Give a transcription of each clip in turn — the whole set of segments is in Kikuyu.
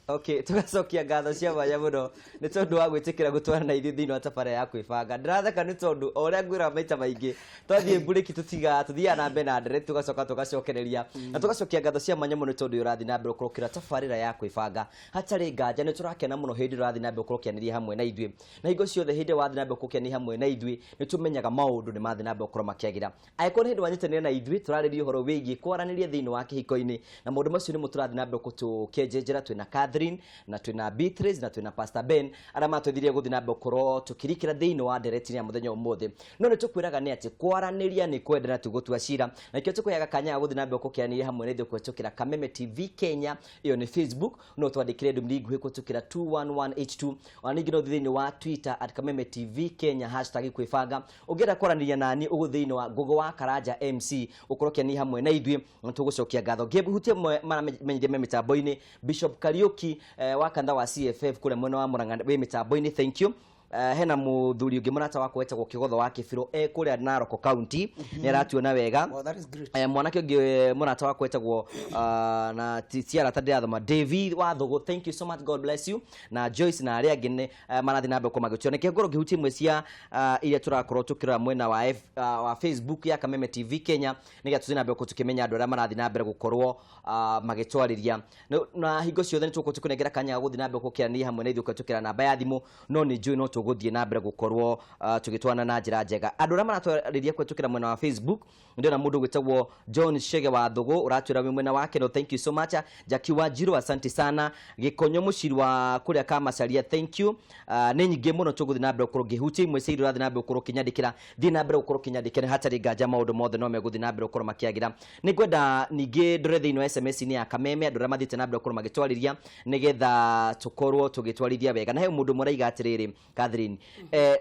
Okay, tugacokia ngatho cia mwanya mũno nĩ tondũ wa gwĩtĩkĩra gũtwarana na ithuĩ thĩinĩ wa tabarĩra ya kwĩbanga. Ndĩratheka nĩ tondũ o ũrĩa ngwĩraga maita maingĩ twathiĩ mburĩki tũtigaga tũthiaga na mbere na ndereti tũgacoka tũgacokereria na tũgacokia ngatho cia mwanya mũno nĩ tondũ ũrathiĩ na mbere gũkorwo ũkĩrora tabarĩra ya kwĩbanga. Hatarĩ nganja nĩ tũrakena mũno hĩndĩ ĩrĩa ũrathiĩ na mbere gũkorwo ũkĩanĩria hamwe na ithuĩ, na hingo ciothe hĩndĩ ĩrĩa wathiĩ na mbere gũkorwo ũkĩanĩria hamwe na ithuĩ nĩ tũmenyaga maũndũ nĩ mathiĩ na mbere gũkorwo makĩagĩra. Angĩkorwo nĩ hĩndĩ wanyitanĩra na ithuĩ, tũrarĩrĩria ũhoro wĩgiĩ kwaranĩria thĩinĩ wa kĩhiko-inĩ, na maũndũ macio nĩmo tũrathiĩ na mbere gũtũkĩenjenjera. Twĩna Catherine na twĩna Beatrice na twĩna Pastor Ben arĩa matwethirie gũthiĩ na mbere gũkorwo tũkĩrikĩra thĩinĩ wa ndereti ya mũthenya ũmũthĩ. No nĩ tũkwĩraga nĩ atĩ kwaranĩria nĩ kwendana ti gũtua cira, na nĩkĩo tũkũheaga kanya ga gũthiĩ na mbere gũkĩaranĩria hamwe na ithuĩ kũhĩtũkĩra Kameme TV Kenya, ĩyo nĩ Facebook. No twandĩkĩre ndũmĩrĩri nguhĩ kũhĩtũkĩra 21182. Ona ningĩ no ũthiĩ thĩinĩ wa Twitter @KamemeTV Kenya #kwĩbanga. Ũngĩenda kwaranĩria nani ũgũ thĩinĩ wa Ngũgĩ wa Karanja MC, ũkorwo ũkĩanĩria hamwe na ithuĩ na tũgũcokia ngatho. Ngĩhutia maramenyithia me mĩtambo-inĩ, Bishop Kariuki wa kanitha wa CFF kũrĩa mwena wa Murang'a wĩ mĩtambo-inĩ, thank you. Hena mũthuri ũngĩ mũrata wakwa wetagwo Kĩgotho wa Kĩbirũ e kũrĩa Narok County, nĩ aratuona wega. Wow, that is great. Mwanake ũngĩ mũrata wakwa wetagwo na ti arata ndĩrathoma, David wa Thũgũ, thank you so much, God bless you, na Joyce na arĩa angĩ nĩ marathiĩ na mbere gũkorwo magĩtuona. Nĩkĩo ngorwo ngĩhutia imwe cia iria tũrakorwo tũkĩrora mwena wa Facebook ya Kameme TV Kenya, nĩgetha tũthiĩ na mbere gũkorwo tũkĩmenya andũ arĩa marathiĩ na mbere gũkorwo magĩtwarĩria. Na hingo ciothe nĩ tũgũkorwo tũkĩnengera kanya ga gũthiĩ na mbere gũkĩaranĩria hamwe na ithuĩ kũhĩtũkĩra namba ya thimũ, no nĩ njũĩ no tũgũthiĩ na mbere gũkorwo tũgĩtwarana na njĩra njega. Andũ arĩa maratwarĩria kũhĩtũkĩra mwena wa Facebook, ndĩrona mũndũ gwĩtagwo John Shege wa Thũgũ ũratwĩra wĩ mwena wake, no thank you so much. Jackie Wanjiru, asante sana. Gĩkonyo Mũciri wa kũrĩa Kamacaria, thank you. Nĩ nyingĩ mũno tũgũthiĩ na mbere gũkorwo ngĩhutia imwe cia iria ũrathiĩ na mbere gũkorwo ũkĩnyandĩkĩra. Thiĩ na mbere gũkorwo ũkĩnyandĩkĩra, hatarĩ nganja maũndũ mothe no megũthiĩ na mbere gũkorwo makĩagĩra. Nĩ ngwenda ningĩ ndore thĩinĩ wa SMS-inĩ ya Kameme andũ arĩa mathiĩte na mbere gũkorwo magĩtwarĩria nĩgetha tũkorwo tũgĩtwarithia wega. Na he mũndũ ũmwe ũraiga atĩrĩrĩ, Catherine,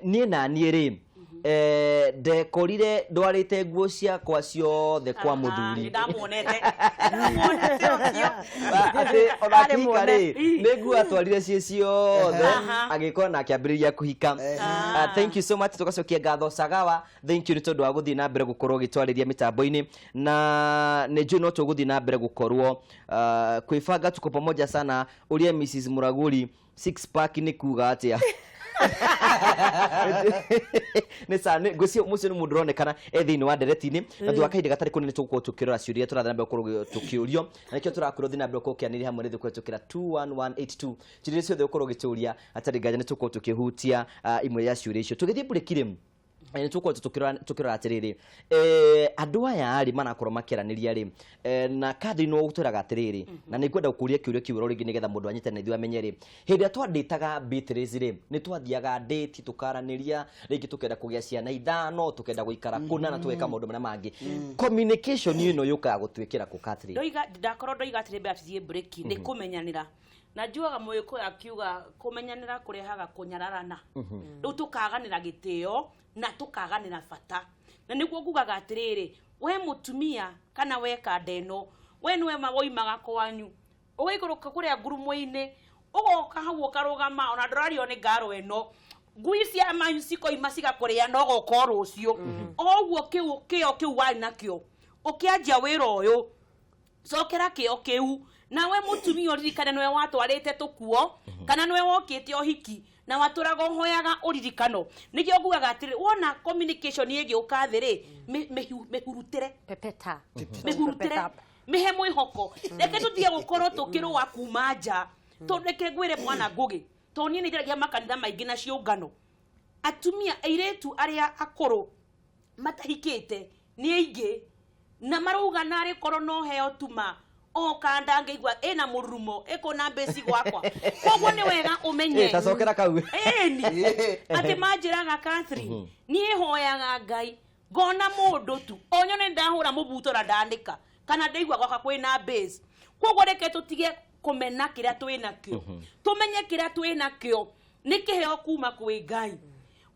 niĩ na niĩ rĩ, ndekorire ndwarĩte nguo ciakwa ciothe kwa mũthuri. Ndamuonete. Ndamuonete ũcio. Atĩ ona Arĩ akĩhika muone. rĩ, nĩ nguo atwarire ciĩ ciothe, agĩkora na akĩambĩrĩria kũhika. Thank you so much, tũgacokia ngatho Sagawa, thank you nĩ tondũ wa gũthiĩ na mbere gũkorwo ũgĩtwarĩria mĩtambo-inĩ, na nĩ njũĩ no tũgũthiĩ na mbere gũkorwo kwĩbanga. Tuko pamoja sana. Ũria Mrs Muraguri six pack nĩ kuga atĩa. Nĩ sa nĩ ngwĩciria mũcio nĩ mũndũ ũronekana e thĩinĩ wa ndereti-inĩ, na thutha wa kahinda gatarĩ kũnene tũgũkorwo tũkĩrora ciũria tũrathiĩ na mbere gũkorwo tũkĩũrio, na nĩkĩo tũrakwĩra ũthiĩ na mbere gũkorwo ũkĩanĩria hamwe na ithuĩ kũhĩtũkĩra 21182. Ciũria ciothe ũkorwo ũgĩtũria, hatarĩ nganja nĩ tũgũkorwo tũkĩhutia imwe ya ciũria icio. Tũgĩthiĩ mburĩki rĩ, nĩ tũgũkorwo tũkĩrora atĩrĩrĩ, andũ aya rĩ marakorwo makĩaranĩria rĩ, na Catherine no gũtwĩraga atĩrĩrĩ, na nĩ ngwenda gũkũria kĩũria kĩu oro rĩngĩ nĩgetha mũndũ anyite na ithuĩ amenye rĩ, hĩndĩ ĩrĩa twandĩtaga Beatrice rĩ, nĩ twathiaga date tũkaranĩria, rĩngĩ tũkenda kũgĩa ciana ithano, tũkenda gũikara kũna na tũgeka maũndũ marĩa mangĩ. Communication ĩno yũkaga gũtuĩkĩra kũ, Catherine? Ndoiga ndakorwo ndoiga atĩrĩ mbere tũthiĩ break, nĩ kũmenyanĩra, na njugaga mũgĩkũyũ akiuga kũmenyanĩra kũrehaga kũnyararana. Rĩu tũkaganĩra gĩtĩo na tũkaganĩra bata, na nĩguo ngugaga atĩrĩrĩ, we mũtumia kana we kanda ĩno, we nĩwe ma woimaga kwanyu ũgaikũrũka kũrĩa ngurumo-inĩ, ũgoka hau ũkarũgama, ona ndũrario nĩ ngaro ĩno, ngui cia manyu cikoima cigakũrĩa na ũgoka o rũciũ o ũguo. Kĩu kĩo kĩu warĩ nakĩo ũkĩanjia wĩra ũyũ, cokera kĩo kĩu. Nawe mũtumia ũririkane nĩwe watwarĩte tũkuo kana nĩwe wokĩte ũhiki na watũraga ũhoyaga ũririkano. Nĩkĩo ngugaga atĩrĩ, wona communication ĩgĩũka thĩ rĩ, mĩhurutĩre. Pepeta. Mĩhurutĩre. Pepeta. Mĩhe mwĩhoko. Reke tũtige gũkorwo tũkĩrũa kuma nja, tondũ reke ngwĩre mwana Ngũgĩ, tondũ niĩ nĩ njaragia makanitha maingĩ na ciũngano, atumia airĩtu arĩa akũrũ matahikĩte nĩ aingĩ na marauga narĩ korwo no heo tuma o kanda ngĩigua ĩna mũrurumo ĩkũna mbĩci gwakwa. Koguo nĩ wega ũmenye. Eh, tacokera kau. Ĩni atĩ manjĩraga, Catherine, niĩ hoyaga Ngai ngona mũndũ tu o nyone ndahũra mũbuto na ndanĩka kana ndaigua gwakwa kwĩna base. Koguo reke tũtige kũmena kĩrĩa twĩ nakĩo, tũmenye kĩrĩa twĩ nakĩo nĩ kĩheo kuma kwĩ Ngai.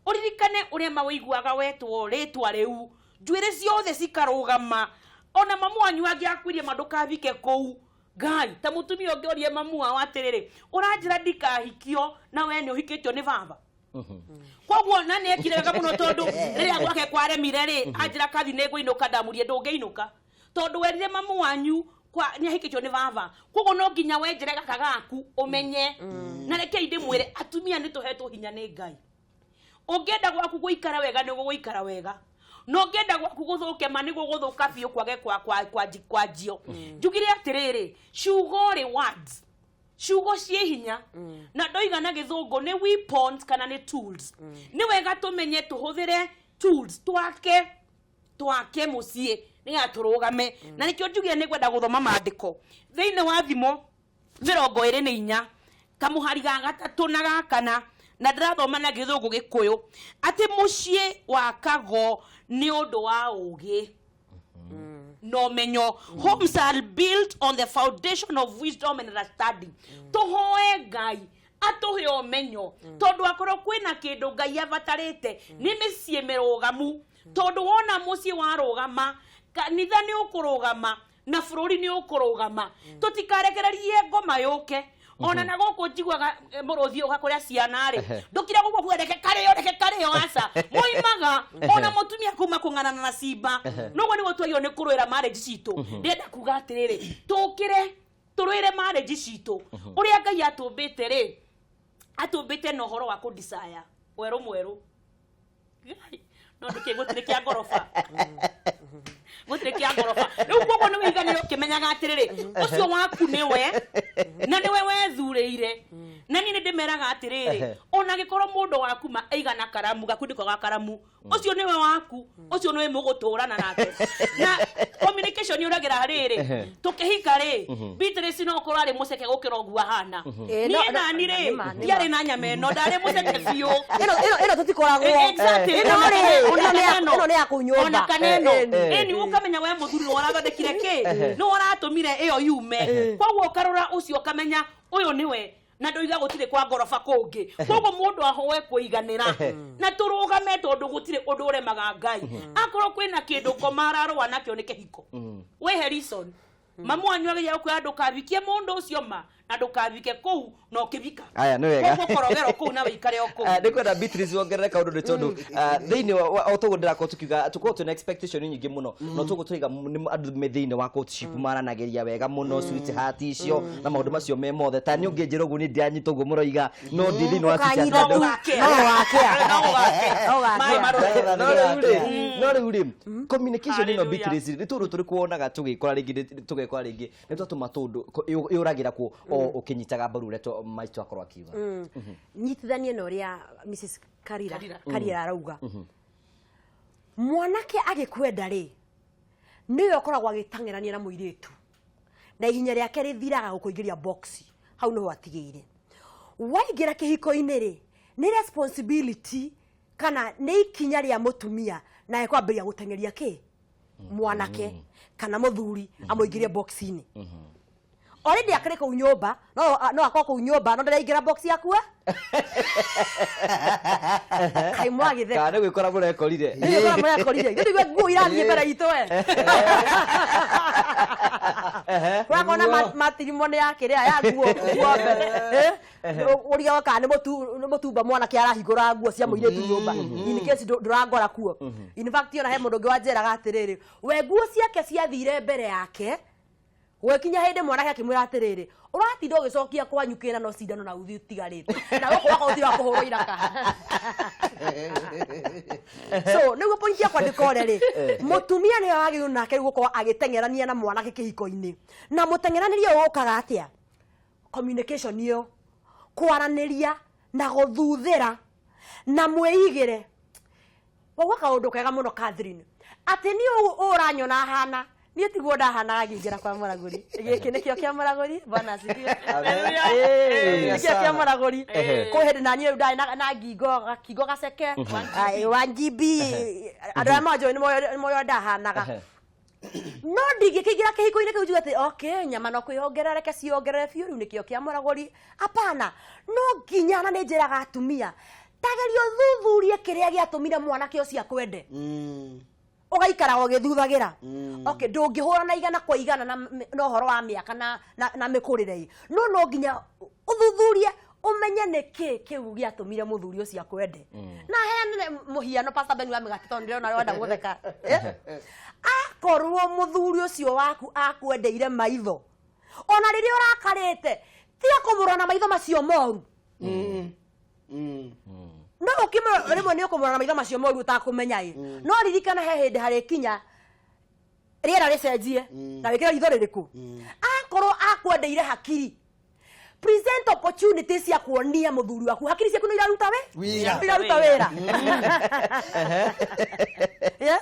Ũririkane ũrĩa mawĩiguaga wetwo rĩtwa rĩu, njuĩrĩ ciothe cikarũgama, ona mamu wanyu angĩakwĩrie ma ndũkabike kũu. Ngai ta mũtumia ũngĩ orie mamu wao atĩrĩrĩ, ũranjĩra ndikahikio na we nĩ ũhikĩtio nĩ baba? Koguo na nĩ ekire wega mũno, tondũ rĩrĩa gwake kwaremire rĩ, anjĩra, "Kathi, nĩ ngũinũka." Ndamurie, "Ndũngĩinũka, tondũ werire mamu wanyu." Kwa nĩ ahikĩtio nĩ baba, koguo no nginya wenjere gaka gaku ũmenye. Na rekei ndĩmwĩre, atumia nĩ tũhetwo hinya nĩ Ngai. Ũngĩenda gwaku gũikara wega, nĩ gũgũikara wega, na ũngĩenda gwaku gũthũke, ma nĩ gũgũthũka biũ, kwage kwanjio. Njugire atĩrĩrĩ, ciugo rĩ, words, ciugo ciĩ hinya, na ndoiga na gĩthũngũ nĩ weapons kana nĩ tools. Nĩ wega tũmenye tũhũthĩre tools, twake mũciĩ nĩgetha tũrũgame. Na nĩkĩo njugire nĩ ngwenda gũthoma maandĩko thĩinĩ wa Thimo 24 kamũhari ga 3 na ga 4, na ndĩrathoma na gĩthũngũ gĩkũyũ, atĩ mũciĩ wakagwo nĩ ũndũ wa ũũgĩ na ũmenyo. Homes are built on the foundation of wisdom and understanding. Tũhoe Ngai atũhe ũmenyo, tondũ akorwo kwĩna kĩndũ Ngai abatarĩte nĩ mĩciĩ mĩrũgamu, tondũ wona mũciĩ warũgama, kanitha nĩ ũkũrũgama na bũrũri nĩ ũkũrũgama. Tũtikarekererie ngoma yũke. Ona na gũkũ njiguaga mũrũthi ũka kũrĩa ciana rĩ, ndũkire gũkũ kuga reke karĩo, reke karĩo, aca. Moimaga ona mũtumia kuma kũng'anana na simba. Noguo nĩguo twagĩrĩirwo nĩ kũrũĩra marriage citũ. Ndĩrenda kuga atĩrĩrĩ, tũkĩre tũrũĩre marriage citũ. Ũrĩa Ngai atũmbĩte rĩ, atũmbĩte na ũhoro wa kũ-desire werũ mwerũ. Ngai, no ndũkĩ gũtirĩ kĩa ngoroba, gũtirĩ kĩa ngoroba. Rĩu koguo nĩ wĩiganĩre ũkĩmenyaga atĩrĩrĩ, ũcio waku nĩwe na nĩwe wethurĩire. Na niĩ nĩ ndĩmeraga atĩrĩrĩ, ona angĩkorwo mũndũ waku ma aigana karamu, gakunĩko ga karamu, ũcio nĩwe waku, ũcio nĩwe mũgũtũrana nake. Na communication yũragĩra rĩrĩ, tũkĩhika rĩ, Beatrice no ũkorwo arĩ mũceke gũkĩra ũguo ahana. Niĩ nani rĩ, ndiarĩ na nyama ĩno, ndarĩ mũceke biũ. Ĩno tũtikoragwo. Exactly. Ĩno rĩ, ĩno nĩ ya kũu nyũmba. Ona kana ĩno ĩni, ũkamenya we mũthuri nĩ ũrathondekire kĩ, nĩ ũratũmire ĩyo yume. Koguo ũkarora ũcio ũkamenya ũyũ nĩwe, na ndoiga gũtirĩ kwa ngoroba kũngĩ. Koguo mũndũ ahoe kũiganĩra na tũrũgame, tondũ gũtirĩ ũndũ ũremaga Ngai. Akorwo kwĩna kĩndũ ngoma ararũa nakĩo nĩ kĩhiko, wĩhe reason. Mamu wanyu ageria gũkwĩra ndũkavikie mũndũ ũcio ma, na ndũkavike kũu, na ũkĩvika. Aya, nĩ wega. Koguo korogero kũu na wĩikare o kũu. Ah, nĩ kwenda Beatrice wongerere kaũndũ, nĩ tondũ thĩinĩ o toguo ndĩrakorwo tukiuga, tũkorwo twĩna expectation nyingĩ mũno, no toguo tũiga nĩ andũ me thĩinĩ wa courtship maranagĩria wega mũno, sweetheart icio na maũndũ macio me mothe. Ta niĩ ũngĩnjĩra ũguo, niĩ ndiranyita ũguo mũroiga, no ndi thĩinĩ wa Ũkanyita sweetheart. tu. Ũgakĩa. No ũgakĩa. No ũgakĩa. No ũgakĩa. Maĩ marũrũ. No rĩu rĩ, communication ĩno, Hallelujah. Beatrice, nĩ tũndũ tũrĩkũ wonaga tũgĩkora rĩngĩ tũgekora rĩngĩ nĩ twatũma tũndũ yũragĩra kuo o ũkĩnyitaga mbaru ũrĩa maitũ akorwo akiuga? Nyitithanie na ũrĩa Mrs Karira. Karira. Karira arauga, mwanake agĩkwenda rĩ, nĩwe ũkoragwo agĩtang'erania na mũirĩtu, na ihinya rĩake rĩthiraga gũkũingĩria box hau nĩho atigĩire. Waingĩra kĩhiko-inĩ rĩ, nĩ responsibility kana nĩ ikinya rĩa mũtumia nawe kwambĩrĩria gũteng'eria kĩ mwanake kana mũthuri amũingĩrie box-inĩ. Already akĩrĩ kũu nyũmba, no akorwo kũu nyũmba no ndaraingĩra box yaku, kaĩ mwagĩtheka? Kana nĩ gwĩkora mũrekorire? Nĩ mũrekorire. Ithuĩ tũigue nguo irathiĩ mbere itũ, we ũrakona matirimo nĩ yakĩrĩa ya nguo mbere. Ũrigagwo kana nĩ mũtumba mwanake arahingũra nguo cia mũirĩtu nyũmba, in case ndũrangora kuo. In fact, ona he mũndũ ũngĩ wanjĩraga atĩrĩrĩ, we nguo ciake ciathire mbere yake, gwekinya hĩndĩ mwanake akĩmwĩra atĩrĩrĩ, ũratinda ũgĩcokia kwanyu kĩna no cindano na uthi ũtigarĩte na gũkũ gwakwa gũtirĩ wa kũhũrwo iraka. So nĩguo point yakwa ndĩkore rĩ, mũtumia nĩwe wagĩrĩirwo nake rĩu gũkorwo agĩteng'erania na mwanake kĩhiko-inĩ. Na mũteng'eranĩrie ũyũ ũkaga atĩa? Communication ĩyo, kwaranĩria na gũthuthĩra na mwĩigĩre. Wauga kaũndũ kega mũno, Catherine, atĩ niĩ ũũ ũranyona hana, niĩ tiguo ndahanaga ngĩingĩra kwa mũragũri. Gĩkĩ nĩkĩo kĩa mũragũri. Bwana asifiwe. Nĩkĩo kĩa mũragũri. Kwĩ hĩndĩ naniĩ rĩu ndarĩ na ngingo gakingo gaceke. Ai, wa GB, andũ arĩa manjũĩ nĩ moĩ ũrĩa ndahanaga, no ndingĩkĩingĩra kĩhiko-inĩ kĩu njuge atĩ okay, nyama no kwĩongerera, reke ciongerere biũ, rĩu nĩkĩo kĩa mũragũri. Hapana, no nginya, na nĩ njĩraga atumia, tageria ũthuthurie kĩrĩa gĩatũmire mwanake ũcio akwende. Ũgaikaraga ũgĩthuthagĩra. Okay, ndũngĩhũra na igana kwa igana na ũhoro wa mĩaka na mĩkũrĩre ĩ, no nginya ũthuthurie ũmenye nĩ kĩ kĩu gĩatũmire mũthuri ũcio akwende. Na heanĩre mũhiano, Pastor Ben wa mĩgate, tondũ ndĩrona wenda gũtheka. Eh? Akorwo mũthuri ũcio waku akwendeire maitho, ona rĩrĩa ũrakarĩte, tiga kũmũrora na maitho macio moru. No ũkĩmũrora rĩmwe nĩ ũkũmũrora na maitho macio moru ũtakũmenya ĩ, no ririkana he hĩndĩ harĩkinya rĩera rĩcenjie na wĩkĩre ritho rĩrĩkũ. Akorwo akwendeire hakiri, present opportunity cia kuonia mũthuri waku hakiri ciaku nĩ iraruta we Wĩra. Iraruta wĩra. Yeah?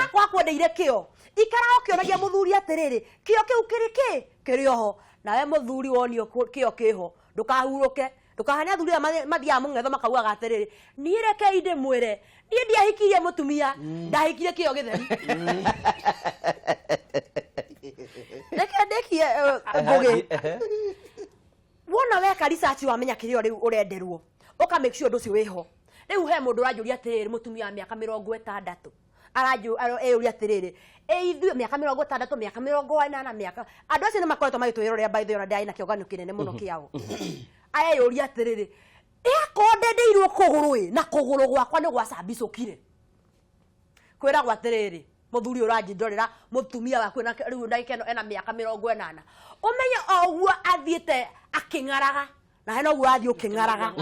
Akorwo akwendeire kĩo, ikara ũkĩonagia mũthuri atĩrĩrĩ, kĩo kĩu kĩrĩ kĩ kĩrĩ oho. Nawe mũthuri wonio kĩo kĩho, ndũkahurũke, ndũkahane athuri aya mathiaga mũng'etho makaugaga atĩrĩrĩ, niĩ rekei ndĩmwĩre, niĩ ndiahikirie mũtumia, ndahikirie kĩo gĩtheri. Reke ndĩkie ngũgĩ. Wona weka research, wamenya kĩrĩa rĩu ũrenderwo, ũka make sure ũndũ ũcio wĩho. Rĩu he mũndũ ũranjũria atĩrĩrĩ, mũtumia wa mĩaka 60 eyũria atĩrĩrĩ, ĩ ithuĩ mĩaka 60, mĩaka 80, mĩaka andũ acio nĩ makoretwo magĩtwĩrorera, by the way, ona ndarĩ na kĩũngano kĩnene mũno kĩao. Areyũria atĩrĩrĩ, ĩ akorwo ndendeirwo kũgũrũ ĩ na kũgũrũ gwakwa nĩ gwacambicũkire, kwĩragwo atĩrĩrĩ, mũthuri ũranjindorera mũtumia waku rĩu ndagĩka ĩno ena mĩaka 80, ũmenye o ũguo athiĩte akĩng'araga na hena ũguo athiĩ ũkĩng'araga.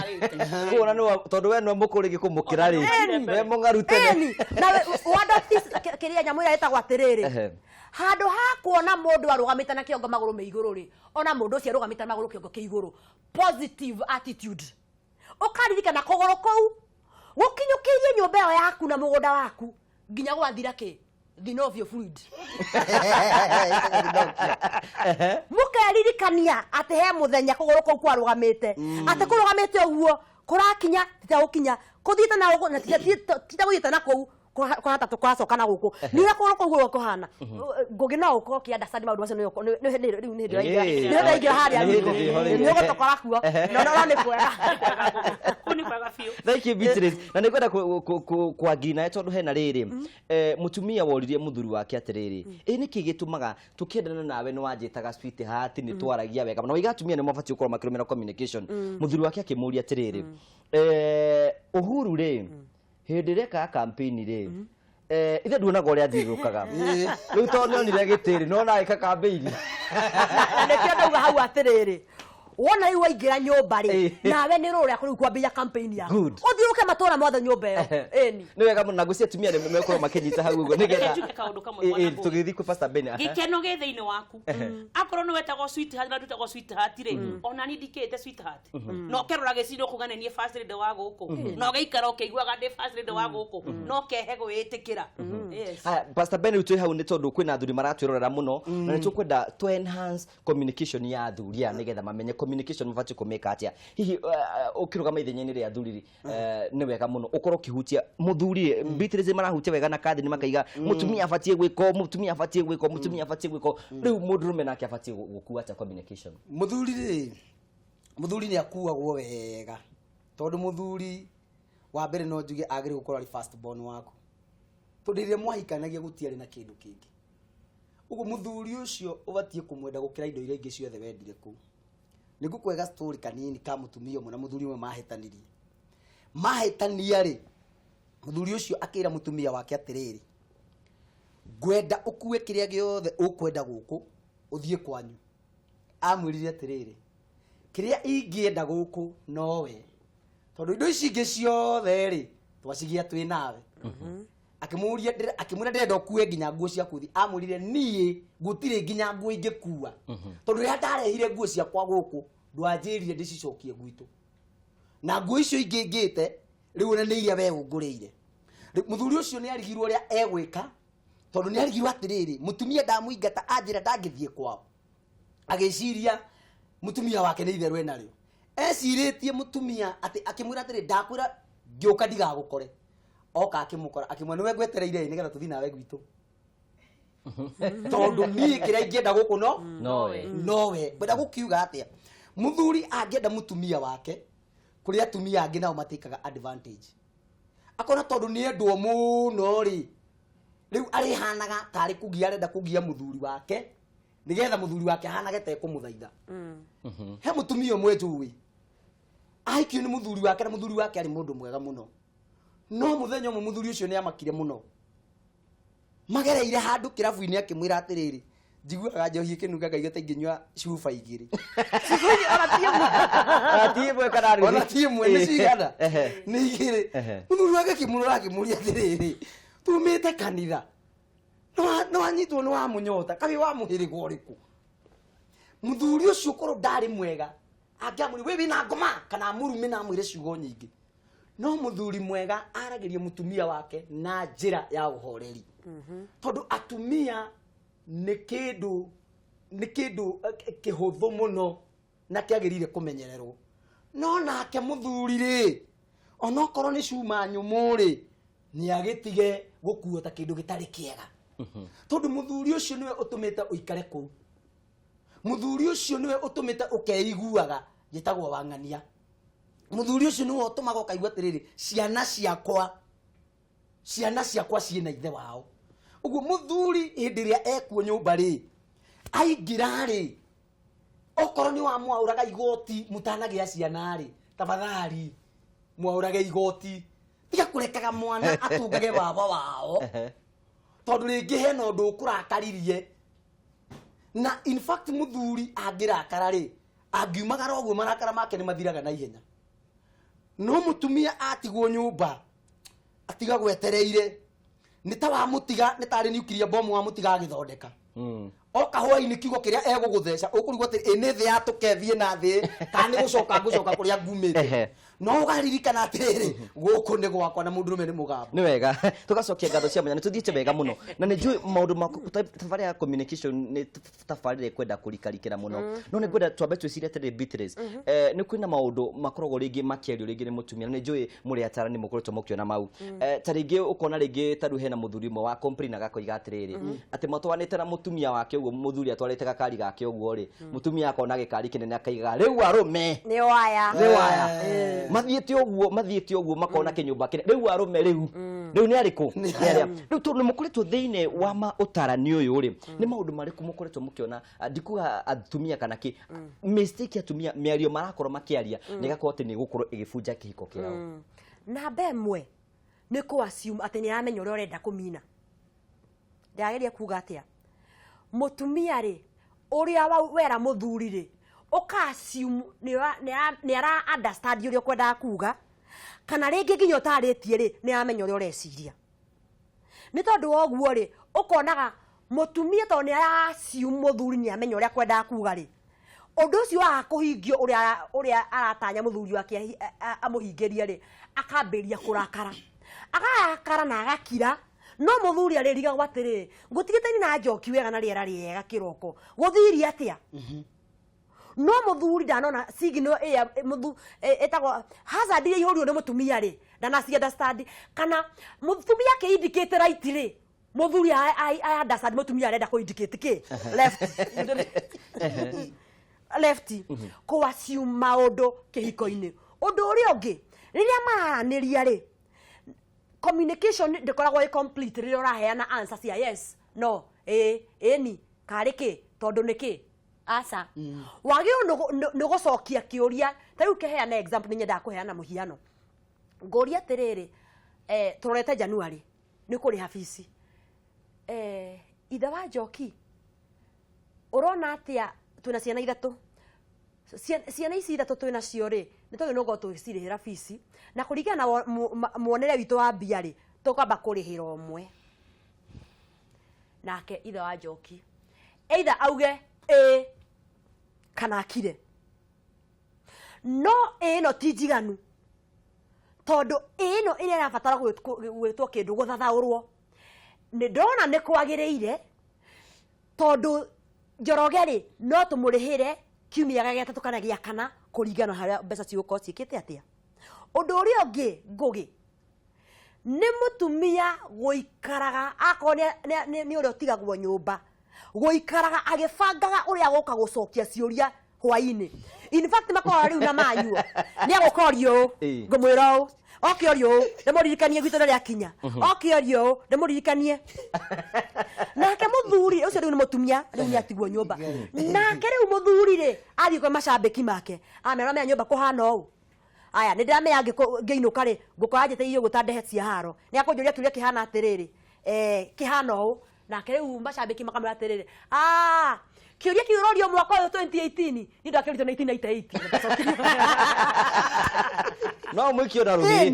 Kuona nĩ tondũ we nĩwe mũkũrũ rĩngĩ kũmũkĩra rĩ. Ĩni. We mũng'aru tene. Ĩni. Na kĩrĩa nyamũ ĩrĩa ĩtagwo atĩrĩrĩ, handũ ha kuona mũndũ arũgamĩte na kĩongo magũrũ me igũrũ rĩ, ona mũndũ ũcio arũgamĩte na magũrũ kĩongo kĩ igũrũ, positive attitude, ũkaririkana kũgũrũ kũu gũkinyũkĩirie nyũmba ĩyo yaku na mũgũnda waku nginya gwathira kĩ synovial fluid. Mũkeririkania atĩ he mũthenya kũgũrũ kũu kwarũgamĩte, atĩ kũrũgamĩte ũguo kũrakinya tita gũkinya kũthiĩte na gũkũ na tita gũthiĩte na kũu kũrata kũracoka na gũkũ nĩ ũrĩa kũgũrũ kũu gũkũ kũhana. Ngũgĩ no ũkorwo ũkĩ understand maũndũ macio rĩu nĩ hĩndĩ nĩ hĩndĩ ũraingĩra harĩa. Nĩ hĩndĩ ndĩho rĩu. Nĩ ũgũtokora kuo, no no nĩ kwega. Kũu nĩ kwega biũ. Thank you, Beatrice. Na nĩ ngwenda kwangi nawe tondũ hena rĩrĩ mũtumia woririe mũthuri wake atĩrĩrĩ, ĩ nĩkĩ gĩtũmaga tũkĩendana nawe nĩ wanjĩtaga sweetheart, nĩ twaragia wega na waiga atumia nĩ mabatiĩ gũkorwo makĩrũmĩra communication. Mũthuri wake akĩmũria atĩrĩrĩ, Uhuru rĩ, hĩndĩ ĩrĩa ekaga campaign rĩ, ithe nduonaga ũrĩa athiũrũrũkaga, rĩu tondũ nĩonire gĩtĩ rĩ, nona agĩka campaign. Na nĩkĩo ndauga hau atĩrĩrĩ, wona rĩu waingĩra nyũmba rĩ, nawe nĩ rũrĩa rĩu kwambĩrĩria campaign yaku. Good. Ũthiũrũke matũra mothe nyũmba ĩyo, ĩni. Nĩ wega mũno na ngwĩciria atumia nĩ mekorwo makĩnyita hau ũguo nĩgetha Reke njuge kaũndũ kamwe, bwana Ngũgĩ. Tũgĩthiĩ kwĩ Pastor Ben, aha. Gĩkeno gĩ thĩinĩ waku. Akorwo nĩ wetagwo sweetheart na ndwĩtagwo sweetheart rĩ, ona niĩ ndikĩte sweetheart, na ũkerora gĩcicio ũkuga nĩ niĩ first lady wa gũkũ, na ũgaikara ũkĩiguaga ndĩ first lady wa gũkũ, na ũkehe gwĩtĩkĩra. Yes. Haya, Pastor Ben, rĩu twĩ hau nĩ tondũ kwĩna athuri maratwĩrorera mũno na nĩ tũkwenda to enhance communication ya athuri aya nĩgetha mamenye communication mabatiĩ kũmĩka atĩa. Hihi ũkĩrũgama ithenya-inĩ rĩa athuri, nĩ wega mũno ũkorwo ũkĩhutia mũthuri. Beatrice marahutia wega na Catherine makaiga mũtumia abatiĩ gwĩka ũũ, mũtumia abatiĩ gwĩka ũũ, mũtumia abatiĩ gwĩka ũũ. Rĩu mũndũrũme nake abatiĩ gũkua atĩa communication? Mũthuri rĩ, mũthuri nĩ akuagwo wega tondũ mũthuri wa mbere no njuge agĩrĩirwo gũkorwo arĩ first born waku, tondũ rĩrĩa mwahikanagia gũtiarĩ na kĩndũ kĩngĩ. Ũguo mũthuri ũcio ũbatiĩ kũmwenda gũkĩra indo iria ingĩ ciothe wendire kũu. Nĩ ngũkwega story kanini ka mũtumia ũmwe na mũthuri ũmwe mahĩtanirie. Mahĩtania rĩ, mũthuri ũcio akĩra mũtumia wake atĩrĩrĩ, ngwenda ũkue kĩrĩa gĩothe ũkwenda gũkũ ũthiĩ kwanyu. Amwĩrire atĩrĩrĩ, kĩrĩa ingĩenda gũkũ nowe, tondũ indo ici ingĩ ciothe rĩ, twacigia twĩ nawe. Akĩmũria akĩmwĩra ndĩrenda ũkue nginya nguo ciaku ũthiĩ. Amwĩrire niĩ gũtirĩ nginya nguo ingĩkua, tondũ rĩrĩa ndarehire nguo ciakwa gũkũ ndwanjĩrire ndĩcicokie gwitũ, na nguo icio ingĩ ngĩte rĩu ona nĩ iria we ũngũrĩire. Rĩu mũthuri ũcio nĩ arigirwo ũrĩa egwĩka, tondũ nĩ arigirwo atĩrĩrĩ, mũtumia ndamũingata anjĩra ndangĩthiĩ kwao. Agĩciria mũtumia wake nĩ itherũ enarĩo. Ecirĩtie mũtumia atĩ akĩmwĩra atĩrĩ, ndakwĩra ngĩũka ndigagũkore. Oka akĩmũkora, akĩmwĩra nĩwe ngwetereire nĩgetha tũthiĩ nawe gwitũ, tondũ niĩ kĩrĩa ingĩenda gũkũ no nowe. Nowe. Ngwenda gũkiuga atĩa, mũthuri angĩenda mũtumia wake, kũrĩ atumia angĩ nao matĩkaga advantage, akona tondũ nĩ endwo mũno rĩ, rĩu arĩhanaga tarĩ kũgia arenda kũgia mũthuri wake nĩgetha mũthuri wake ahanage ta ekũmũthaitha. He mũtumia ũmwe njũĩ ahikio nĩ mũthuri wake, na mũthuri wake arĩ mũndũ mwega mũno, no mũthenya ũmwe mũthuri ũcio nĩ amakire mũno. Magereire handũ kĩrabu-inĩ akĩmwĩra atĩrĩrĩ, njiguaga njohi ĩkĩnunga ngaigua ta ingĩnyua cuba igĩrĩ. Ona ti ĩmwe. Ona ti ĩmwe kana nuthu. Ona ti ĩmwe, nĩ cigana? Ehe. Nĩ igĩrĩ. Ehe. Mũthuri wake akĩmũrora akĩmũria atĩrĩrĩ, tumĩte kanitha, nĩ wanyitwo nĩ wa mũnyota, kaĩ wa mũhĩrĩga ũrĩkũ? Mũthuri ũcio korwo ndarĩ mwega angĩamũria we wĩna ngoma kana amũrume na amwĩre ciugo nyingĩ. No mũthuri mwega aragĩria mũtumia wake na njĩra ya ũhoreri, tondũ atumia nĩ kĩndũ, nĩ kĩndũ kĩhũthũ mũno na kĩagĩrĩire kũmenyererwo. No nake mũthuri rĩ, onokorwo nĩ cuma nyũmũ rĩ, nĩ agĩtige gũkuo ta kĩndũ gĩtarĩ kĩega, tondũ mũthuri ũcio nĩwe ũtũmĩte ũikare kũu. Mũthuri ũcio nĩwe ũtũmĩte ũkeiguaga njĩtagwo wang'ania. Mũthuri ũcio nĩwe ũtũmaga ũkaigua atĩrĩrĩ, ciana ciakwa, ciana ciakwa ciĩna ithe wao. Ũguo mũthuri hĩndĩ ĩrĩa ekuo nyũmba rĩ, aingĩra rĩ, okorwo nĩ wamwaũraga igoti mũtanagĩa ciana rĩ, tafadhali mwaũrage igoti, tiga kũrekaga mwana atungage baba wao, tondũ rĩngĩ hena ũndũ ũkũrakaririe. Na in fact mũthuri angĩrakara rĩ, angiumagara ũguo marakara make nĩ mathiraga na ihenya. No mũtumia atigwo nyũmba atigagwo etereire, nĩ ta wamũtiga, nĩ tarĩ nuclear bomb wamũtiga agĩthondeka. Oka hwainĩ kiugo kĩrĩa egũgũtheca ũkũrigwo atĩ ĩ nĩ thĩ yatũke thiĩ na thĩ kana nĩ gũcoka ngũcoka kũrĩa ngumĩte. No ũgaririkana atĩrĩrĩ, gũkũ nĩ gwakwa na mũndũrũme nĩ mũgambo. Nĩ wega tũgacokia ngatho cia mwanya, nĩ tũthiĩte wega mũno na nĩ njũĩ maũndũ ma tabarĩra ya communication nĩ tabarĩra ĩkwenda kũrikarikĩra mũno, no nĩ ngwenda twambe twĩcirie atĩrĩrĩ, Beatrice, nĩ kwĩna maũndũ makoragwo rĩngĩ makĩario rĩngĩ nĩ mũtumia, na nĩ njũĩ mũrĩ atarani mũkoretwo mũkĩona mau. Ta rĩngĩ ũkona rĩngĩ ta rĩu hena mũthuri ũmwe wa complain agakoiga atĩrĩrĩ, atĩ matwaranĩte na mũtumia wake ũguo, mũthuri atwarĩte gakari gake ũguo rĩ, mũtumia akona gĩkari kĩnene akaigaga rĩu arũme nĩ waya, nĩ waya, mathiĩte ũguo, mathiĩte ũguo makona kĩnyũmba kĩnene, rĩu arũme rĩu rĩu nĩ arĩkũ, nĩ arĩa rĩu. Tondũ nĩ mũkoretwo thĩinĩ wa ma ũtarani ũyũ rĩ, nĩ maũndũ marĩkũ mũkoretwo mũkĩona, ndikuga atumia kana kĩ mistake, atumia mĩario marakorwo makĩaria nĩ ĩgakorwo atĩ nĩ ĩgũkorwo ĩgĩbunja kĩhiko kĩao? Namba ĩmwe nĩ kũ assume atĩ nĩ aramenya ũrĩa ũrenda kũmina. Ndĩrageria kuga atĩa? Mũtumia rĩ, ũrĩa wera mũthuri rĩ, ũka assume nĩ ara understand ũrĩa ũkwendaga kuga, kana rĩngĩ nginya ũtarĩtie rĩ, nĩ aramenya ũrĩa ũreciria. Nĩ tondũ wa ũguo rĩ, ũkonaga mũtumia tondũ nĩ ara assume mũthuri nĩ amenya ũrĩa kwendaga kuga rĩ, ũndũ ũcio waga kũhingio ũrĩa aratanya mũthuri wake amũhingĩrie rĩ, akambĩrĩria kũrakara, agarakara na agakira. No mũthuri arĩrigagwo atĩrĩrĩ, ngũtigĩte na njoki wega na rĩera rĩega kĩroko, gũthirie atĩa? No mũthuri ndanona signal ĩrĩa ĩtagwo hazard iria ihũrirwo nĩ mũtumia rĩ, ndanaci understand. Kana mũtumia akĩ indicate right rĩ, mũthuri a understand mũtumia arenda kũ indicate kĩ left, left. Kũ assume maũndũ kĩhiko-inĩ. Ũndũ ũrĩa ũngĩ, rĩrĩa mararanĩria rĩ, communication ndĩkoragwo ĩ complete rĩrĩa ũraheana answer cia yes, no, ĩ, ĩni, karĩ kĩ, tondũ nĩ kĩ aca. Wagĩrĩirwo nĩ gũcokia kĩũria. Ta rĩu kĩheana example, nĩ nyendaga kũheana mũhiano. Ngũria atĩrĩrĩ, tũrorete January nĩ kũrĩha bici, ithe wa Njoki, ũrona atĩa? Twĩna ciana ithatũ. Ciana ici ithatũ twĩ nacio rĩ, nĩ twagĩrĩirwo nĩ gũkorwo tũgĩcirĩhĩra bici, na kũringana na muonere witũ wa mbia rĩ, tũkwamba kũrĩhĩra ũmwe. Nake ithe wa Njoki either auge ĩ kana akire. No ĩ ĩno ti njiganu, tondũ ĩ ĩno ĩrĩa ĩrabatara gwĩtwo kĩndũ gũthathaũrwo, nĩ ndona nĩ kwagĩrĩire tondũ Njoroge rĩ, no tũmũrĩhĩre kiumia gĩa gatatũ kana gĩa kana, kũringana na harĩa mbeca cigũkorwo ciĩkĩte atĩa. Ũndũ ũrĩa ũngĩ, Ngũgĩ, nĩ mũtumia gũikaraga akorwo nĩ ũrĩa ũtigagwo nyũmba, gũikaraga agĩbangaga ũrĩa agũka gũcokia ciũria hwainĩ. In fact makoragwo rĩu na manyuo, nĩ agũka orio ũũ, ngũmwĩra ũũ, oke orio ũũ, ndĩmũririkanie gwitũ rĩrĩa akinya, oke orio ũũ, ndĩmũririkanie. Nake mũthuri ũcio rĩu nĩ mũtumia, rĩu nĩ atigwo nyũmba. Nake rĩu mũthuri rĩ, athiĩ kwĩ macambĩki make, amera menya nyũmba kũhana ũũ, aya nĩ ndĩramenya ngĩinũka rĩ, ngũkora njĩtĩirie ũguo ta ndehe cia haro, nĩ akũnjũria kĩũria kĩhana atĩrĩrĩ, kĩhana ũũ. Nake rĩu macambĩki makamwĩra atĩrĩrĩ, ah, kĩũria kĩu ũrorio mwaka ũyũ 2018, niĩ ndakĩũrĩtio 1998 na ndacokirio. No mũikio na rũhĩ.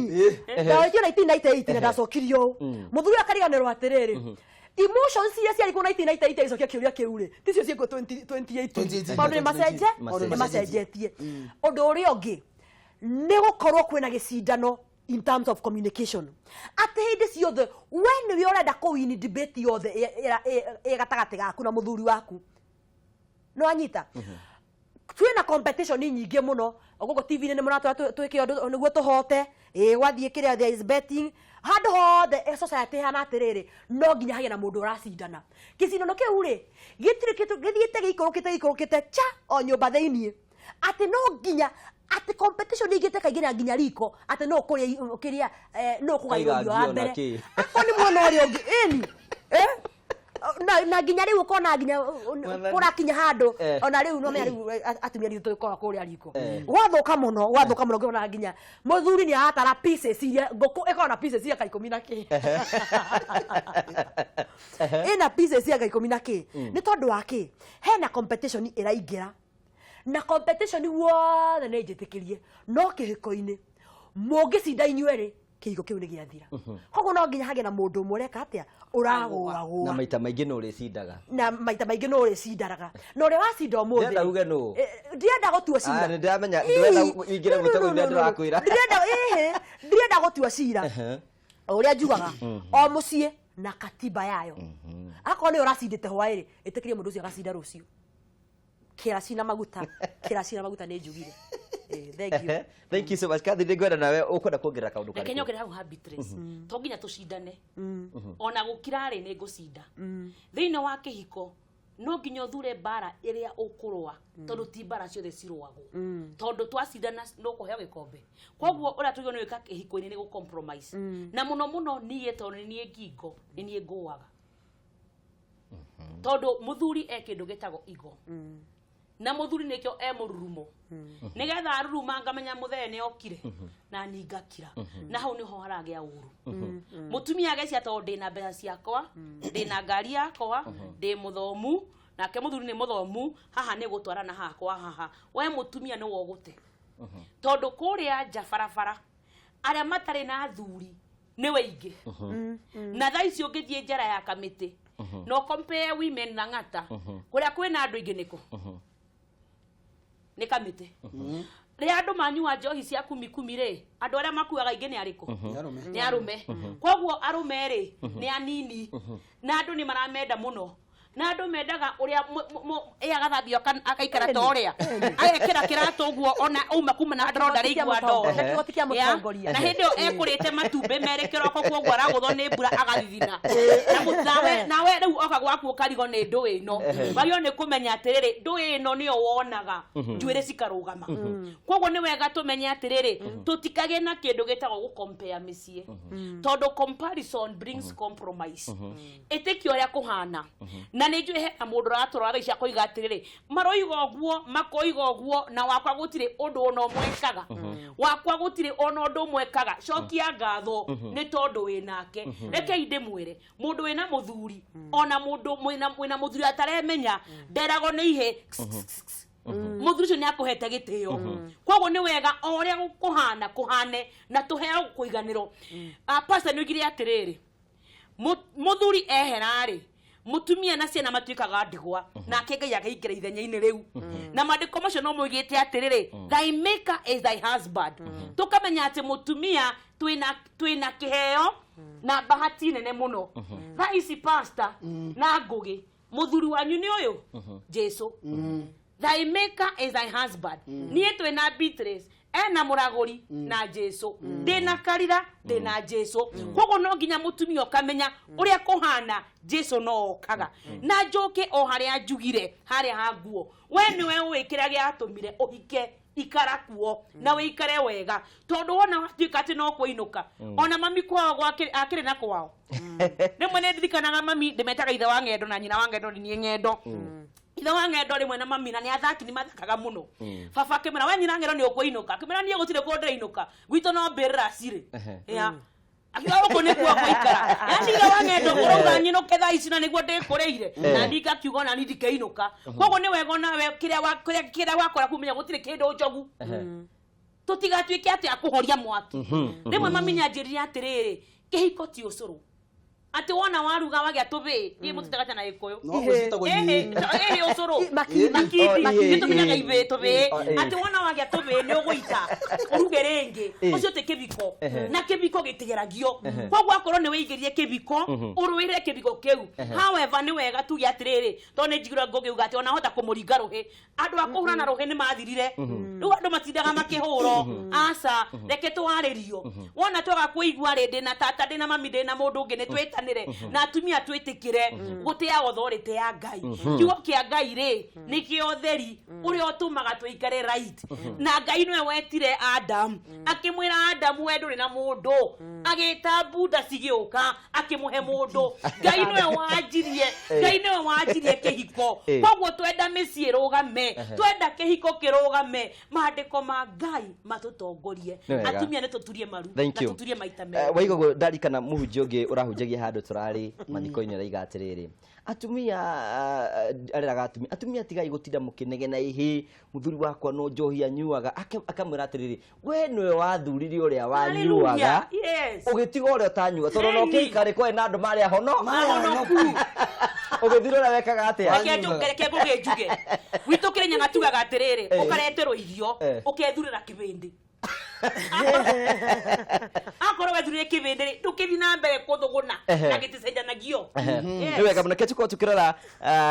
Ndakĩũrĩtio 1998 na ndacokirio ũũ. Mũthuri ũyũ akariganĩrwo atĩrĩrĩ, emotions iria ciarĩ kuo 1998 agĩcokia kĩũria kĩu rĩ, ticio ciĩkuo 2018. 2018. Maũndũ nĩ macenje, Macenjetie. nĩ macenjetie. Ũndũ ũrĩa ũngĩ nĩ gũkorwo kwĩna gĩcindano in terms of communication, atĩ hĩndĩ ciothe we nĩwe ũrenda kũwini debate yothe ĩ gatagatĩ gaku na mũthuri waku. No anyita twĩna competition nyingĩ mũno gũkũ TV-inĩ, nĩ mũratwara twĩke ũndũ nĩguo tũhote, ĩ gwathiĩ kĩrĩa, there is betting handũ hothe. Society ĩhana atĩrĩrĩ, no nginya hagĩe na mũndũ ũracindana. Gĩcindano kĩu rĩ, gĩtirĩ kĩndũ gĩthiĩte gĩikũrũkĩte gĩikũrũkĩte cha o nyũmba thĩiniĩ, atĩ no nginya atĩ competition ĩingĩte kaingĩra nginya riko, atĩ no kũrĩa kĩrĩa, no kũgaĩrwo irio wa Kaiga ngio na mbere kĩ. Akorwo nĩ mwena ũrĩa ũngĩ ĩni, eh? Na nginya rĩu ũkona nginya kũrakinya handũ ona rĩu no menya rĩu atumia nitũ tũkoragwo kũrĩa riko. Gwathuka mũno, gwathuka mũno, ngĩona nginya mũthuri nĩ aratara pieces iria ngũkũ ĩkoragwo na pieces cia ka ikũmi na kĩ, ĩna pieces cia ka ikũmi na kĩ. Nĩ tondũ wa kĩ? Hena competition ĩraingĩra, na competition wothe nĩ njĩtĩkĩrie, no kĩhiko-inĩ mũngĩcinda inyuerĩ, kĩhiko kĩu nĩ gĩathira. Koguo no nginya hagĩe na mũndũ ũmwe ũreka atĩa, ũragũagũa. Na maita maingĩ nĩ ũrĩcindaga. Na maita maingĩ no ũrĩcindanaga, na ũrĩa wacinda ũmũthĩ. Ndĩrenda uge nũ. Ndirenda gũtua cira. Ah, nĩndĩramenya, ndĩrenda ũingĩre No, no, mũtego-inĩ no, no, no. ndĩrakwĩra. Ndirenda, ĩhĩ, ndirenda gũtua cira. O ũrĩa njugaga, o mũciĩ na katiba yayo. Akorwo nĩ ũracindĩte hwaĩ-rĩ, ĩtĩkĩrie mũndũ ũcio agacinda rũciũ. Kĩra cina maguta, kĩra cina maguta, nĩ njugire. Thank you. Thank you so much. Kathi, nĩngwenda nawe ũkwenda kuongerera kaũndũ Reke karĩkũ? nyongere hau ha Beatrice. To nginya tũcindane, ona gũkira rĩ, nĩ ngũcinda thĩinĩ wa kĩhiko. No nginya ũthure mbara ĩrĩa ũkũrũa, tondũ ti mbara ciothe cirũagwo, tondũ twacindana no kũheo gĩkombe. Koguo ũrĩa tũgĩrĩirwo nĩ gwĩka kĩhiko-inĩ nĩ gũ compromise, na mũno mũno niĩ, tondũ nĩ niĩ ngingo, nĩ niĩ ngũaga, tondũ mũthuri e kĩndũ gĩtagwo igo, na mũthuri nĩkĩo e mũrurumo, nĩgetha aruruma ngamenya mũthee nĩ okire na ni ngakira, na hau niho haragĩa ũru. Mũtumia agecia, tondũ ndĩna mbeca ciakwa, ndĩna ngari yakwa, ndĩ mũthomu, nake mũthuri nĩ mũthomu, haha nĩ gũtwarana haha kwa haha. We mũtumia nĩ wogũte, tondũ kũrĩa nja barabara arĩa matarĩ na athuri nĩ waingĩ, na thaa ici ũngĩthiĩ njara ya kamĩtĩ no compare women na ng'ata kũrĩa kwĩna andũ aingĩ nĩkũ nĩ kamĩtĩ. Rĩrĩa andũ manyua njohi cia kumi kumi rĩ, andũ arĩa makuaga aingĩ nĩ arĩkũ? Nĩ arũme. Nĩ arũme. Koguo arũme rĩ, nĩ anini, na andũ nĩ maramenda mũno, na andũ mendaga ũrĩa ĩ agathambio akaikara ta ũrĩa agekĩra kĩratũ ũguo, ona auma kuma na ndoro ndarĩigua ndoro. Na kĩgoti kĩa Ya, mũtongoria. Na hĩndĩ ĩyo ekũrĩte matumbĩ merĩ kĩroko, koguo aragũthwo nĩ mbura agathithina. Na nawe rĩu oka gwaku ũkarigwo nĩ ndũĩ ĩno. Wagĩrĩirwo nĩ kũmenya atĩrĩrĩ, ndũĩ ĩno nĩyo wonaga njuĩrĩ cikarũgama. Koguo nĩ wega tũmenye atĩrĩrĩ, tũtikagĩe na kĩndũ gĩtagwo gũcompare mĩciĩ, tondũ comparison brings compromise. Ĩtĩkio ũrĩa kũhana, na nĩ njũĩ hena mũndũ ũratũrora thaa ici akoiga atĩrĩrĩ, maroiga ũguo, makoiga ũguo, na wakwa gũtirĩ ũndũ ona ũmwe ekaga, wakwa gũtirĩ ona ũndũ ũmwe ekaga. Cokia ngatho nĩ tondũ wĩ nake. Rekei ndĩmwĩre, mũndũ wĩna mũthuri, ona mũndũ wĩna mũthuri ataremenya, nderagwo nĩ ihe mũthuri ũcio nĩ akũhete gĩtĩo. Koguo nĩ wega o ũrĩa kũhana kũhane na tũheo kũiganĩro. Ah, pastor nĩ oigire atĩrĩrĩ, mũthuri ehera-rĩ, mũtumia na ciana matuĩkaga ndigwa, nake Ngai akaingĩra ithenya-inĩ rĩu. Na maandĩko macio no moigĩte atĩrĩrĩ, thy maker is thy husband. Tũkamenya atĩ mũtumia twĩna kĩheo na bahati nene mũno thaa ici. Pastor na Ngũgĩ, mũthuri wanyu nĩ ũyũ Jesu. Thy maker is thy husband. Niĩ twĩna Beatrice, ena mũragũri na Jesu, ndĩna karira, ndĩna Jesu. Koguo no nginya mũtumia ũkamenya ũrĩa kũhana, Jesu no okaga. Na njũke o harĩa njugire harĩa ha nguo, we nĩwe ũĩ kĩrĩa gĩatũmire ũhike, ikara kuo na wĩikare wega, tondũ wona watuĩka atĩ no kũinũka, ona mami kwao akĩrĩ na kwao. Rĩmwe nĩ ndirikanaga mami, ndĩmetaga ithe wa ng'endo na nyina wa ng'endo, nĩ niĩ ng'endo, ithe wa ng'endo rĩmwe na mami, na nĩ athaki, nĩ mathakaga mũno. Baba akĩmwĩra, we nyina ng'endo nĩ ũkũinũka? Akĩmwĩra, niĩ gũtirĩ kũndũ ndĩrainũka, gwitũ no mbĩrĩra cirĩ. Ya. Akiuga gũkũ nĩkuo ngũikara. Yandiga wang'endo ũrauga nyinũke thaa ici na nĩguo ndĩkũrĩire. Na ndinga akiuga ona niĩ ndikĩinũka. Koguo nĩ wega onawe kĩrĩa kĩrĩa wakora kumenya gũtirĩ kĩndũ njogu. Tũtigatuĩke atĩ akũhoria mwaki. Rĩmwe mami nĩanjĩrire atĩrĩrĩ, kĩhiko ti ũcũrũ. Atĩ wona waruga wagĩa tũbĩĩ, niĩ mũtitagacha na Gĩkũyũ. No gwĩcitagwo Ĩhĩ, ihĩĩ. ĩhĩ ũcũrũ. Makindi. Makindi. Oh, ihĩĩ, Nĩtũmenyaga ihĩĩ. ibĩĩ tũbĩĩ. Oh, ĩĩ. Atĩ wona wagĩa tũbĩĩ nĩ ũgũita ũruge rĩngĩ. Ũcio ti kĩbiko. Na kĩbiko gĩtigeragio. Koguo akorwo nĩ wĩigĩrie kĩbiko, ũrũĩrĩre kĩbiko kĩu. However, nĩ wega tuge atĩrĩrĩ, tondũ nĩ njiguaga ngũgĩuga atĩ ona hota kũmũringa rũhĩ. Andũ a kũhũrana rũhĩ nĩ mathirire. Rĩu andũ matindaga makĩhũrwo. Aca, reke twarĩrio. Wona twaga kũigua rĩ, ndĩna tata, ndĩna mami, ndĩna mũndũ ũngĩ, nĩ twĩtanĩre. Na atumia twĩtĩkĩre gũtĩa authority ya Ngai. Kiugo kĩa Ngai rĩ, nĩkĩo ũtheri ũrĩa ũtũmaga tũikare right. Na Ngai nĩwe wetire Adam. Akĩmwĩra Adam, we ndũrĩ na mũndũ. Agĩta bunda cigĩũka, akĩmũhe mũndũ. Ngai nĩwe wanjirie, Ngai nĩwe wanjirie kĩhiko. Koguo twenda mĩciĩ ĩrũgame, twenda kĩhiko kĩrũgame, maandĩko ma Ngai matũtongorie. Nĩ wega. Atumia nĩ tũturie maru Thank na you. tũturie maita merĩ. Waiga ũguo ndarikana mũhunjia ũngĩ ũrahunjagia handũ tũrarĩ mathiko-inĩ araiga atĩrĩrĩ, atumia areraga atumia, atumia tigai gũtinda mũkĩnegena ĩhĩ, mũthuri wakwa no njohi anyuaga. Akamwĩra atĩrĩrĩ, we nĩwe wathurire ũrĩa wanyuaga, Hallelujah. Yes. ũgĩtiga ũrĩa ũtanyuaga, tondũ ona Ĩni. ũkĩhika rĩ kwarĩ na andũ marĩ ahono, Ahonoku. ũgĩthira ũrĩa wekaga atĩa? Reke ngũgĩ njuge. Gwitũ Kĩrĩnyaga tugaga atĩrĩrĩ, ũkareterwo irio, ũkethurĩra kĩbĩndĩ. Akorwo wethurire kĩbĩndĩ rĩ, ndũkĩthiĩ na mbere kũthũgũna na gĩticenjanagio. Nĩ wega mũno. Reke tũkorwo tũkĩrora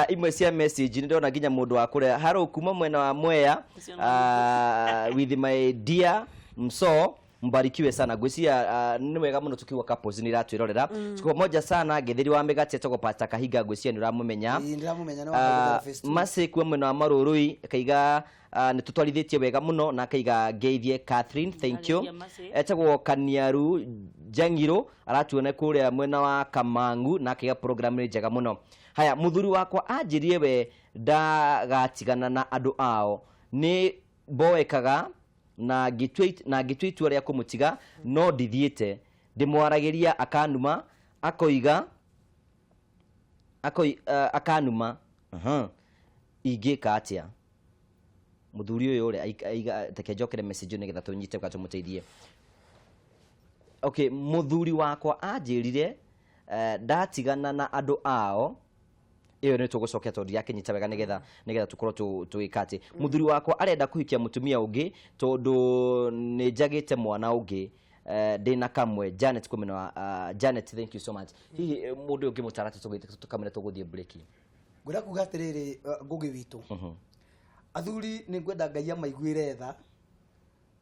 imwe cia message. Nĩ ndĩrona nginya mũndũ wa kũrĩa harũ kuma mwena wa Mwea, with my dear mso mbarikiwe sana. Ngwĩciria nĩ wega mũno tukiuga couples nĩ iratwĩrorera. Tuko moja sana. Ngetheri wa mĩgate etagwo Pastor Kahinga, ngwĩciria nĩ ũramũmenya. Ĩĩ, ndĩramũmenya nĩ wa Phase Two. Mercy kuma mwena wa Marũrũi akaiga nĩ tũtwarithĩtie wega mũno, na akaiga ngeithie Catherine, thank you. Ngeithie Mercy. Etagwo Kaniaru Njang'irũ, aratuona kũrĩa mwena wa Kamangu, na akaiga program nĩ njega mũno. Haya, mũthuri wakwa anjĩrie we ndagatigana na andũ ao, nĩ mboekaga na ngĩtua itua rĩa kũmũtiga, no ndithiĩte. Ndĩmwaragĩria akanuma, akoiga akanuma. Ingĩka atĩa? Mũthuri ũyũ ũrĩa aiga, reke njokere message nĩgetha tũnyite ka tũmũteithie. Okay, mũthuri wakwa anjĩrire ndatigana na andũ ao. Ĩyo nĩ tũgũcokia tondũ ndirakĩnyita wega, nĩgetha tũkorwo tũgĩka atĩ mũthuri wakwa arenda kũhikia mũtumia ũngĩ tondũ nĩ njagĩte mwana ũngĩ, ndĩna kamwe. Janet kumena wa Janet, thank you so much. Hihi mũndũ ũyũ ũngĩmũtara tũkamwĩra tũgũthiĩ break. Ngwenda kuga atĩrĩrĩ, Ngũgĩ witũ, athuri nĩ ngwenda Ngai amaiguĩre tha,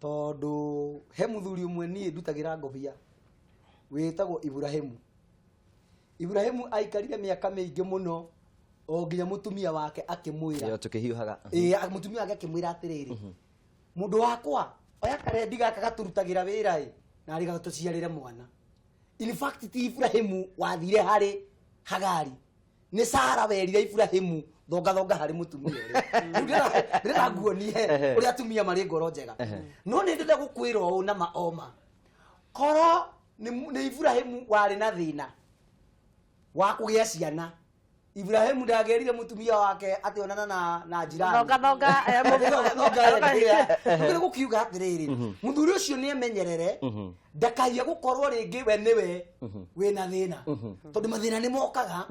tondũ he mũthuri ũmwe niĩ ndutagĩra ngobia wĩtagwo Ibrahimu. Ibrahimu aikarire mĩaka mĩingĩ mũno o nginya mũtumia wake akĩmwĩra, Ĩyo tũkĩhiũhaga. Ĩĩ, mũtumia wake akĩmwĩra atĩrĩrĩ, mũndũ wakwa, oya karendi gaka gatũrutagĩra wĩra ĩ, na arĩ gatũciarĩre mwana. In fact, ti Ibrahimu wathire harĩ Hagari, nĩ Sara werire Ibrahimu thonga thonga harĩ mũtumia ũrĩa. Rĩu ndĩrenda nguonie ũrĩa atumia marĩ ngoro njega. No nĩ ndĩrenda gũkwĩra ũũ na ma oma, korwo nĩ Ibrahimu warĩ na thĩna wa kũgĩa ciana, Ibrahimu ndagerire mũtumia wake atĩ onana na jirani. Thonga thonga, Thonga gũkiuga atĩrĩrĩ, mũthuri ũcio nĩ emenyerere ndakaia gũkorwo rĩngĩ we nĩwe wĩna thĩna, tondũ mathĩna nĩ mokaga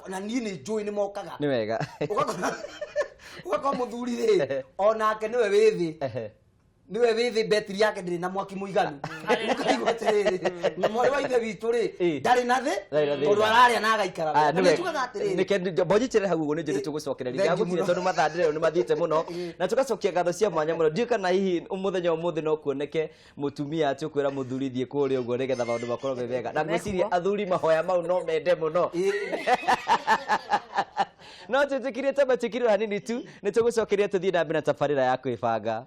na niĩ nĩ njũĩ nĩ mokaga. Nĩ wega. Ũgakora mũthuri rĩ, onake nĩwe wĩ thĩ, niwe wĩ thĩ, betiri yake ndĩrĩ na mwaki mũiganu. Ũkaigua atĩrĩrĩ, na mwarĩ wa ithe witũ rĩ, ndarĩ na thĩ, Ndarĩ na thĩna. tondũ ararĩa na agaikara Ah, wega. nĩ Na wega. nĩnjugaga atĩrĩrĩ, Nĩke mbonjicĩre hau ũguo nĩ njũĩ tũgũcokereria. Thank you Ndagũtire mũno. tondũ mathaa ndĩrero nĩ mathiĩte mũno, na tũgacokia ngatho cia mwanya mũno. Ndiũĩ kana hihi mũthenya ũmũthĩ no kuoneke mũtumia atĩ ũkwĩra mũthuri thiĩ kũrĩa ũguo nĩgetha maũndũ makorwo me mega, na ngwĩciria athuri mahoya mau no mende mũno. No twĩtĩkirie ta metĩkirwo hanini tu, nĩ tũgũcokeria tũthiĩ na mbere na tabarĩra ya kwĩbanga.